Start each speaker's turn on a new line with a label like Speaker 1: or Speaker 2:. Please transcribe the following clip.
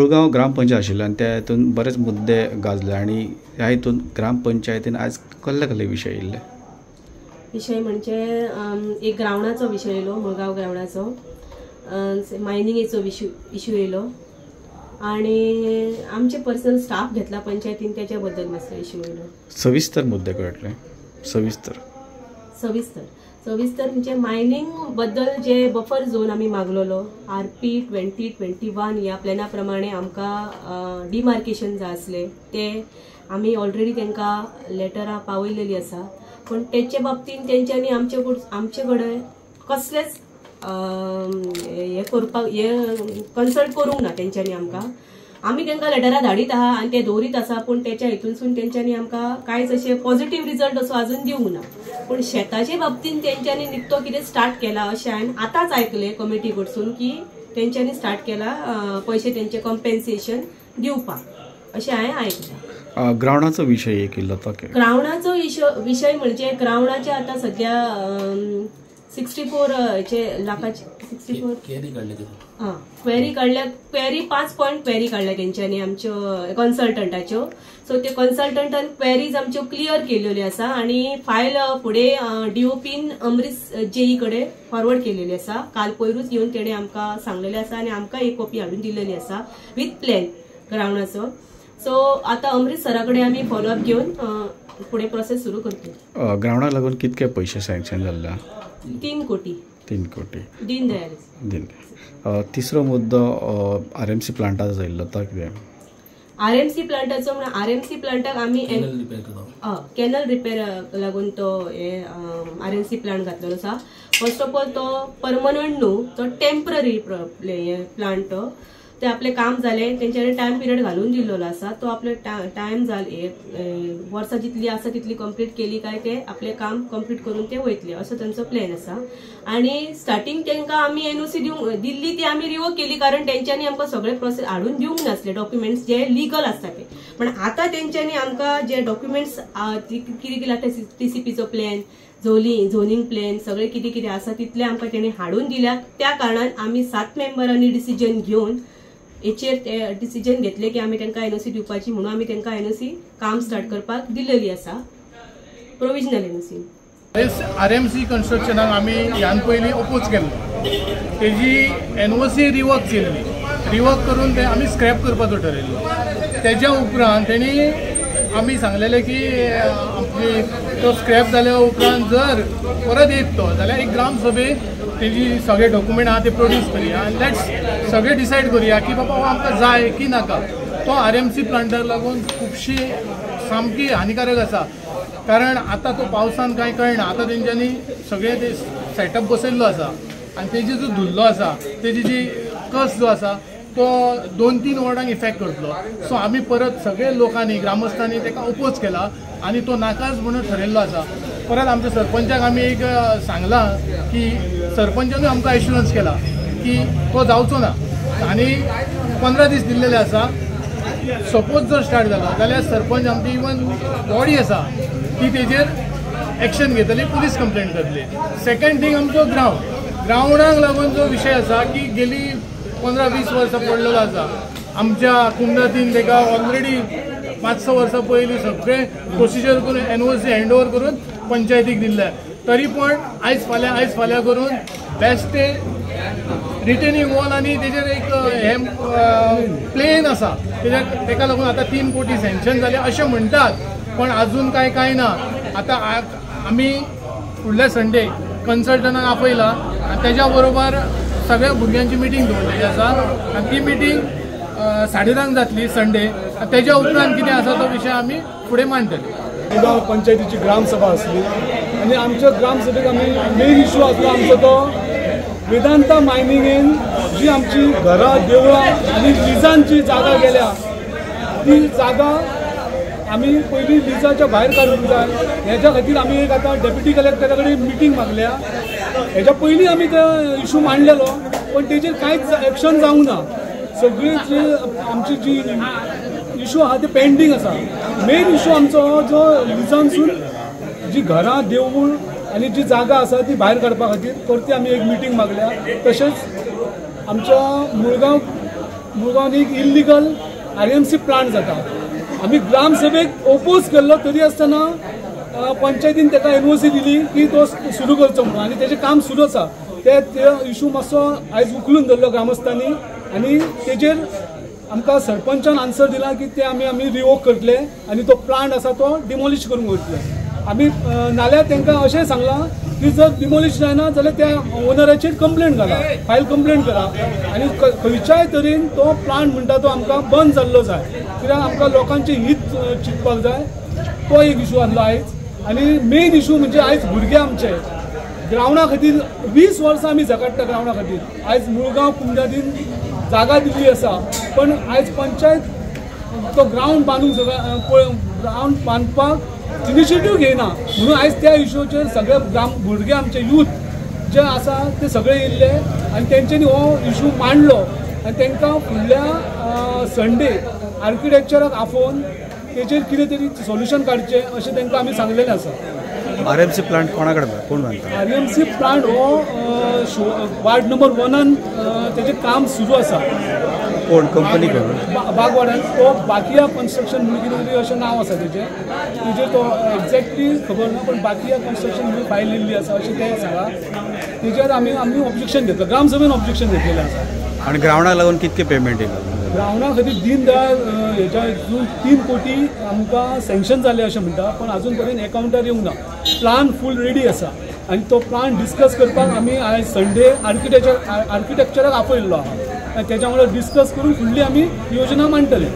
Speaker 1: मुळगांव ग्रामपंचायत आशिल्ले आनी त्या हितून बरेच मुद्दे गाजले आनी ह्या हितून ग्रामपंचायतीन आयज कसले कसले विशय येयल्ले?
Speaker 2: विशय म्हणजे एक ग्रावंडाचो विशय येयलो, मुळगांव ग्रावंडाचो, मायनिंगेचो इशू येयलो आनी आमचे पर्सनल स्टाफ घेतला पंचायतीन त्याच्या बद्दल मातसो इशू येयलो.
Speaker 1: सविस्तर मुद्दे कळटले? सविस्तर
Speaker 2: सविस्तर सविस्तर म्हणजे मायनिंग बद्दल जे बफर झोन आमी मागलेलो RP 2021 ह्या प्लॅना प्रमाणे आमकां डिमार्केशन जाय आसलें ते आमी ऑलरेडी तांकां लेटरां पावयलेली आसा, पूण तेचे बाबतीन तेंच्यांनी आमचे कडेन कसलेच हे करपाक हे कन्सल्ट करूंक ना. तेंच्यांनी आमकां आमी तांकां लेटरां धाडीत आहा आनी ते दवरीत आसा, पूण तेच्या हितूनसून तेंच्यांनी आमकां कांयच अशें पॉझिटीव रिजल्ट असो आजून दिवंक ना. पूण शेताचे बाबतीन तेंच्यांनी निकतो कितें स्टार्ट केला अशें हांवें आतांच आयकलें कमिटी कडसून की तेंच्यांनी स्टार्ट केला पयशे तेंचे कॉम्पेन्सेशन दिवपाक अशें हांवें आयकलां.
Speaker 1: ग्रावंडाचो विशय एक इल्लो तो
Speaker 2: ग्रावंडाचो विशय म्हणजे ग्रावंडाचे आतां सद्या 64 लाखाचे 64 क्वेरी काडल्या, क्वेरी 5 पॉयंट क्वेरी काडल्या तेंच्यांनी आमच्यो कन्सल्टंटाच्यो. सो ते कन्सल्टंटान क्वेरीज आमच्यो क्लियर केलेल्यो आसा आनी फायल फुडें डीओपीन अमरीश जेई कडेन फॉरवर्ड केलेली आसा. काल पयरूच येवन तेणें आमकां सांगलेलें आसा आनी आमकां एक कॉपी हाडून दिलेली आसा विथ प्लॅन ग्रावंडाचो. सो आतां अमरीश सरा कडेन आमी फॉलोअप घेवन फुडें प्रोसेस सुरू करतले.
Speaker 1: ग्रावंडाक लागून कितके पयशे सँक्शन जाल्ले?
Speaker 2: 3 कोटी.
Speaker 1: 3 कोटी
Speaker 2: दीनदयाल.
Speaker 1: दीन. तिसरो मुद्दो RMC प्लांटाचो येयल्लो तो कितें?
Speaker 2: RMC प्लांटाचो म्हणून RMC प्लांटाक आमी कॅनल रिपेर लागून तो RMC plant घातलेलो आसा. फर्स्ट ऑफ ऑल तो परमनंट न्हू, तो टेम्पररी प्लांट तो. ते आपलें काम जालें तेंच्यांनी टायम पिरियड घालून दिल्लो आसा, तो आपले टायम जाले वर्सां जितली आसा तितली कंप्लीट केली काय ते आपलें काम कंप्लीट करून ते वयतले असो तेंचो प्लॅन आसा. आनी स्टार्टींग तांकां आमी NOC दिवंक दिल्ली ती आमी रिवोक केली, कारण तेंच्यांनी आमकां सगळे प्रोसेस हाडून दिवंक नासले डॉक्युमेंट्स जे लिगल आसता ते. पण आतां तेंच्यांनी आमकां जे डॉक्युमेंट्स कितें कितें लागता TCPचो प्लॅन, झोनिंग प्लॅन सगळे कितें कितें आसा तितलें आमकां तेणी हाडून दिल्या. त्या कारणान आमी 7 मेंबरांनी डिसिजन घेवन हेचेर ते डिसिजन घेतले की आमी तांकां NOC दिवपाची, म्हणून आमी तांकां NOC काम स्टार्ट करपाक दिलेली आसा, प्रोविजनल NOC.
Speaker 3: RMC कन्स्ट्रक्शनाक आमी ह्यान पयलीं ओपोज केल्लो, तेजी NOC रिवोक केल्ली, रिवोक करून ते आमी स्क्रॅप करपाचो ठरयल्लो. तेज्या उपरांत तेणी आमी सांगलेलें की आमची तो स्क्रॅप जाल्या उपरांत जर परत येत तो जाल्यार एक ग्रामसभेक तेजी सगळे डॉक्युमेंट आहा ते प्रोड्यूस करुया आनी let's सगळे डिसायड करुया की बाबा हो आमकां जाय की नाका. तो RMC प्लांटाक लागून खुबशी सामकी हानिकारक आसा, कारण आतां तो पावसान कांय कळना. आतां तेंच्यांनी सगळे ते सेटअप बसयल्लो आसा आनी तेजी जो धुल्लो आसा, तेजी जी कस जो आसा तो 2-3 वॉर्डांक इफेक्ट करतलो. सो आमी परत सगळे लोकांनी ग्रामस्थांनी ताका ओपोज केला आनी तो नाकाच म्हणून ठरयल्लो आसा. परत आमच्या सरपंचाक आमी एक सांगलां की सरपंचानूय आमकां एश्युरन्स केला की तो जावचो ना आनी 15 दीस दिल्लेले आसा. सपोज जर स्टार्ट जाला जाल्यार सरपंच आमची इवन बॉडी आसा ती तेजेर एक्शन घेतली, पुलीस कंप्लेंट करतली. सेकंड थींग आमचो ग्रावंड, ग्रावंडाक लागून जो विशय आसा की गेली 15-20 वर्सां पडलेलो आसा. आमच्या कुमदातीन ताका ऑलरेडी 5-6 वर्सां पयलीं सगळें प्रोसिजर करून NOC hand ओवर करून पंचायतीक दिल्लें, तरी पण आयज फाल्यां करून बेस्ट रिटेनिंग वॉल आनी तेजेर एक हे प्लेन आसा तेका लागून आतां 3 कोटी सँक्शन जाले अशें म्हणटात, पण आजून कांय कांय ना. आतां आमी फुडल्या संडे कन्सल्टंटाक आपयला आनी तेज्या बरोबर सगळ्या भुरग्यांची मिटींग दवरलेली आसा आनी ती मिटींग 10:30 जातली संडे. तेज्या उपरांत कितें आसा तो विशय आमी फुडें मांडटले.
Speaker 4: मुळगांव पंचायतीची ग्रामसभा आसली आनी आमच्या ग्रामसभेक आमी मेन इशू आसलो आमचो तो वेदांता मायनिंगेन जी आमची घरां, देवळां आनी लिजांची जागा गेल्या ती जागा आमी पयलीं लिजाच्या भायर काडूंक जाय. हेज्या खातीर आमी एक आतां डेप्युटी कलेक्टरा कडेन मिटींग मागल्या. हेज्या पयलीं आमी तो इशू मांडलेलो पण तेजेर कांयच एक्शन जावंक ना. सगळी जी आमची जी इशू आहा ते पेंडींग आसा. मेन इशू आमचो जो लिजांसून जी घरां, देवूळ आनी जी जागा आसा ती भायर काडपा खातीर परती आमी एक मिटींग मागल्या. तशेंच आमच्या मुळगांव मुळगांवान एक इल्लिगल RMC plant जाता. आमी ग्रामसभेक ओपोज केल्लो तरी आसतना पंचायतीन ताका NOC दिली की तो सुरू करचो म्हणून आनी तेजें काम सुरू आसा. ते इशू मातसो आयज उखलून धरलो ग्रामस्थांनी आनी तेजेर आमकां सरपंचान आन्सर दिला की ते आमी आमी रिवोक करतले आनी तो प्लांट आसा तो डिमोलिश करूंक वयतले. आमी नाल्यार तांकां अशें सांगलां की जर डिमोलिश जायना जाल्यार त्या ओनराचेर कंप्लेन घाला, फायल कंप्लेन करा आनी खंयच्याय तरेन तो प्लांट म्हणटा तो आमकां बंद जाल्लो जाय, कित्याक आमकां लोकांचें हीत चिंतपाक जाय. तो एक इशू आसलो आयज. आनी मेन इशू म्हणजे आयज भुरगे आमचे ग्रावंडा खातीर 20 वर्सां आमी झगडटा ग्रावंडा खातीर. आयज मुळगांव कुमजादीन जागा दिल्ली आसा, पण आयज पंचायत तो ग्रावंड बांदूंक ग्रावंड बांदपाक इनिशिएटीव घेयना म्हणून आयज त्या इशूचेर सगळे भुरगे आमचे यूथ जे आसा ते सगळे येयल्ले आनी तेंच्यांनी हो इशू मांडलो आनी तांकां फुडल्या संडे आर्किटेक्चराक आफोवन तेचेर कितें तरी सोल्युशन काडचें अशें तांकां आमी सांगलेलें आसा.
Speaker 1: RMC plant कोणा कडेन कोण बांदता?
Speaker 4: RMC plant हो वार्ड नंबर 1 तेजें काम सुरू आसा.
Speaker 1: कोण कंपनी कोण?
Speaker 4: बागवाड्यान तो बाकिया कन्स्ट्रक्शन म्हणून कितें तरी अशें नांव आसा तेजें, तेजेर तो एक्झॅक्टली खबर ना, पण बाकिया कन्स्ट्रक्शन म्हणून फायल येयल्ली आसा अशें तें सांगा. तेजेर आमी आमी ऑब्जेक्शन घेतलं, ग्रामसभेन ऑब्जेक्शन घेतलेलें आसा.
Speaker 1: आनी ग्रावंडाक लागून कितके पेमेंट येयला?
Speaker 4: ग्रावंडा खातीर दीनदयाळ हेच्या हितून 3 कोटी आमकां सँक्शन जाले अशें म्हणटा, पण अजून पर्यंत एकावंटार येवंक ना. प्लान फूल रेडी आसा आनी तो प्लान डिस्कस करपाक आमी आयज संडे आर्किटेक्चराक आपयल्लो आहा आनी तेच्या वांगडा डिस्कस करून फुडली आमी योजना मांडटले.